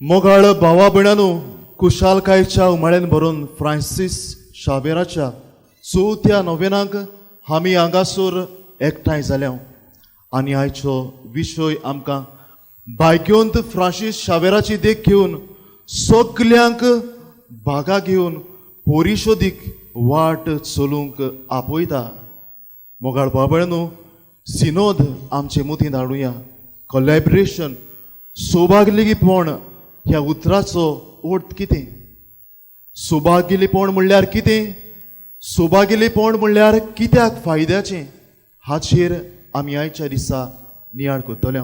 मोगाळ भावा भयणांनो, खुशालकायेच्या उमाळ्यान भरून फ्रांसीस शावेराच्या चवथ्या नोवेनाक आमी हांगासर एकठांय जाल्या आनी आयचो विशय आमकां भाग्योंत फ्रांसीस शावेराची देख घेवन सगल्यांक भागा घेवन परिशोदीक वाट चलूंक आपयता. मोगाळ भाव भयणांनो, सिनोद आमचे मुतींत हाडुया. कोलॅबरेशन, सौभाग्यपण ह्या उतराचो अर्थ कितें? सौभाग्यपण म्हणल्यार कितें? सौभाग्यपण म्हणल्यार कित्याक फायद्याचें? हाचेर आमी आयच्या दिसा नियाळ करतले.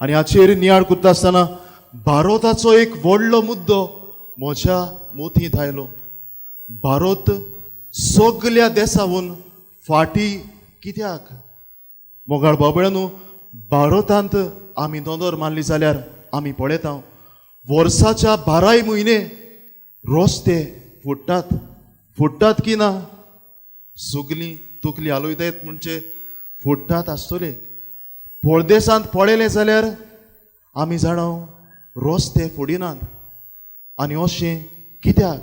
आनी हाचेर नियाळ करता आसतना भारताचो एक व्हडलो मुद्दो म्हज्या मतींत आयलो. भारत सगल्या देसावून फाटीं कित्याक? मोगाळ बाबळ्यानू, भारतांत आमी नदर मारली जाल्यार आमी पळयता, वर्साच्या बाराय म्हयने रस्ते फुट्टात. फुट्टात की ना? सगलीं तकली हालयतात, म्हणजे फुट्टात आसतले. परदेसांत पळयलें जाल्यार आमी जाणा, रस्ते फोडिनात. आनी अशें कित्याक,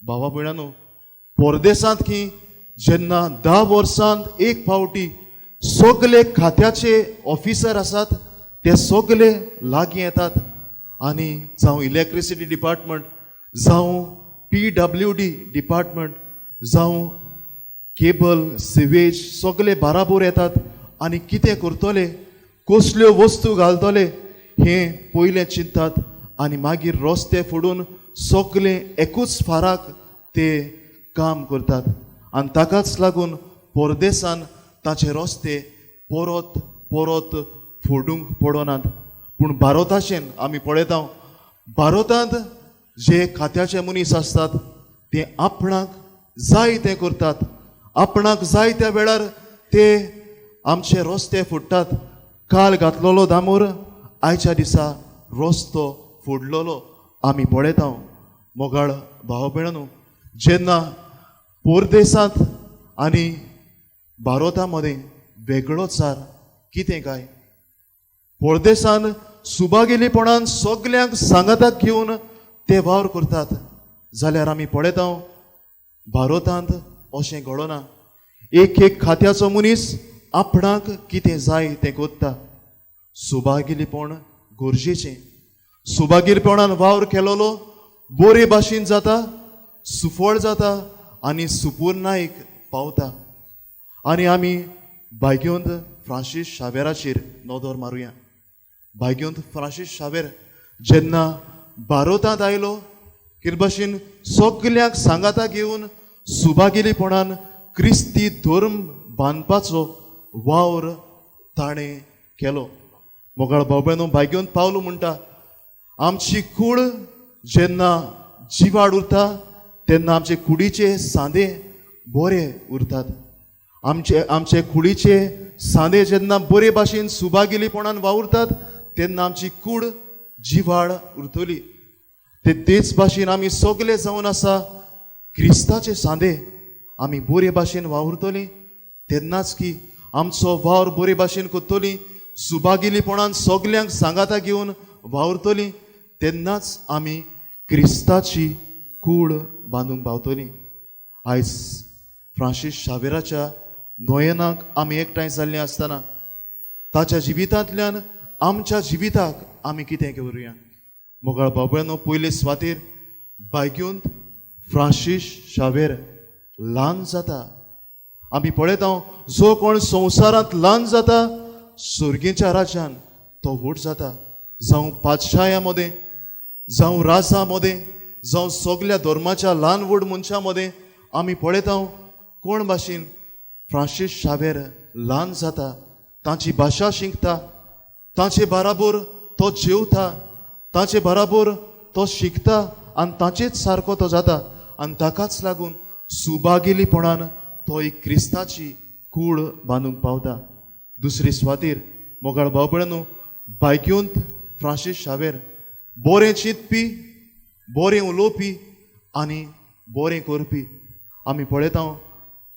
भावा भयणांनो? परदेसांत की जेन्ना 10 वर्सांत एक फावटी सगले खात्याचे ऑफिसर आसात ते सगले लागीं येतात आनी जावं इलेक्ट्रिसिटी डिपार्टमेंट, जावं पीडब्ल्यूडी डिपार्टमेंट, जावं केबल, सिवेज, सगले बाराबोर येतात आनी कितें करतले, कसल्यो वस्तू घालतले हें पयलें चिंततात आनी मागीर रस्ते फोडून सगले एकूच फाराक ते काम करतात. आनी ताकाच लागून परदेसान ताचे रस्ते परत परत फोडूंक पडनात. पूण भारताशेन आमी पळयता, भारतांत जे खात्याचे मनीस आसतात ते आपणाक जाय तें करतात. आपणाक जाय त्या वेळार ते आमचे रस्ते फोडटात. काल घातलेलो दामोर आयच्या दिसा रस्तो फोडलेलो आमी पळयता. मोगाळ भाव भयणांनो, जेन्ना परदेसांत आनी भारता मदें वेगळोचार कितें काय? परदेसान सुबागेलीपणान सगल्यांक सांगाताक घेवन ते वावर करतात, जाल्यार आमी पळयता, भारतांत अशें घडना. एक एक खात्याचो मनीस आपणाक कितें जाय तें करता. सुबागेलीपण गरजेचें. सुबागेलीपणान वावर केलोलो बरे भाशेन जाता, सुफळ जाता आनी सुपुर्नायक पावता. आनी आमी भाग्योंत फ्रांसीस शावेराचेर नदर मारुया. भाग्योंत फ्रांसीस शावेर जेन्ना भारतांत आयलो, कितें भाशेन सगल्यांक सांगाता घेवन सुबागेलीपणान क्रिस्ती धर्म बांदपाचो वावर ताणें केलो. मोगाळ भाव भयणो, भाग्योंत पावलो म्हणटा, आमची कूड जेन्ना जिवाड उरता तेन्ना आमचे कुडीचे सांदे बरे उरतात. आमचे आमचे कुडीचे सांदे जेन्ना बरे भाशेन सुबागेलीपणान वावुरतात तेन्ना आमची कूड जिवाळ उरतली. ते तेच भाशेन आमी सगले जावन आसा क्रिस्ताचे सांदे. आमी बरे भाशेन वावुरतली तेन्नाच की आमचो वावर बरे भाशेन करतली, सुबागेलीपणान सगल्यांक सांगाता घेवन वावुरतली, तेन्नाच आमी क्रिस्ताची कूड बांदूंक पावतली. आयज फ्रांसीस शावेराच्या नोयेनाक आमी एकठांय जाल्लीं आसतना ताच्या जिवितांतल्यान आमच्या जिविताक आमी कितें करुया? मोगाळ बाबळ्यानो, पयले सुवातेर भाग्योंत फ्रांसीस शावेर ल्हान जाता. आमी पळयता, जो कोण संवसारांत ल्हान जाता, सर्गीच्या राज्यान तो व्हड जाता. जावं पातशाया मदें, जावं राजा मदें, जावं सगल्या धर्माच्या ल्हान व्हड मनशां मदें आमी पळयता, कोण भाशेन फ्रांसीस शावेर ल्हान जाता, तांची भाशा शिकता, तांचे बाराबोर तो जेवता, तांचे बाराबोर तो शिकता आनी ताचेच सारको तो जाता. आनी ताकाच लागून सुबागेलीपणान तो एक क्रिस्ताची कूड बांदूंक पावता. दुसरी सुवातेर, मोगाळ भाव भयणांनो, भाग्योंत फ्रांसीस शावेर बरें चिंतपी, बरें उलोवपी आनी बरें करपी. आमी पळयता,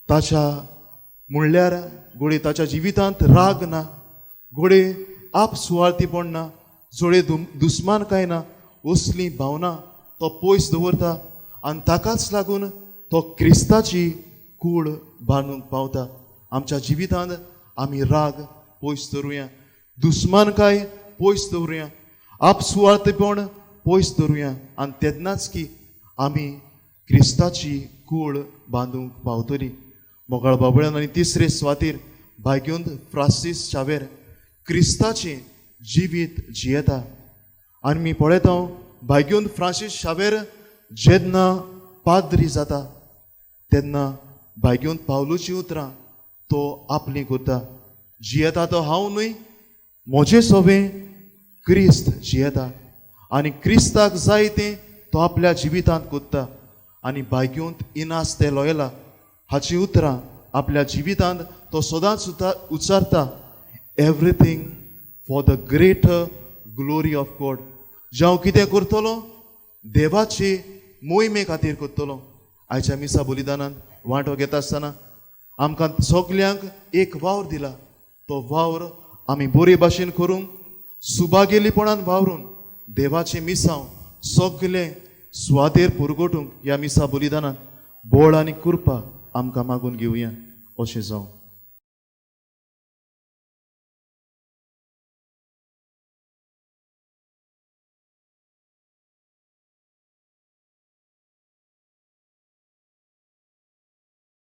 ताच्या म्हणल्यार घडये ताच्या जिवितांत राग ना, घडये आप सुवार्थीपण ना, जोडे दुस्मानकाय ना. असलीं भावनां तो पयस दवरता आनी ताकाच लागून तो क्रिस्ताची कूड बांदूंक पावता. आमच्या जिवितांत आमी राग पयस दवरुया, दुस्मानकाय पयस दवरुया, आपसुवार्थीपण पयस दवरुया आनी तेन्नाच की आमी क्रिस्ताची कूड बांदूंक पावतली. मोगाळ बाबळ्यान, आनी तिसरे सुवातेर भाग्योंत फ्रांसीस शावेर क्रिस्ताचें जिवीत जियेता. आनी मी पळयता, भाग्योंत फ्रांसीस शावेर जेन्ना पाद्री जाता तेन्ना भाग्योंत पावलूची उतरां तो आपलीं करता. जियेता तो हांव न्हय, म्हजें सोबें क्रिस्त जियेता. आनी क्रिस्ताक जाय तें तो आपल्या जिवितांत करता. आनी भाग्योंत इनास ते लोयला हाची उतरां आपल्या जिवितांत तो सदांच उच्चारता, "Everything for the greater glory of God." जे हांव कितें करतलो, देवाचे मोहिमे खातीर करतलो. आयच्या मिसा बलिदानान वांटो घेता आसतना आमकां सगल्यांक एक वावर दिला. तो वावर आमी बरे भाशेन करूंक, सुबागेलीपणान वावरून देवाचें मिसांव सगलें सुवातेर पुरगोटूंक ह्या मिसा बलिदानान बोळ आनी कृपा आमकां मागून घेवया. अशें जावं.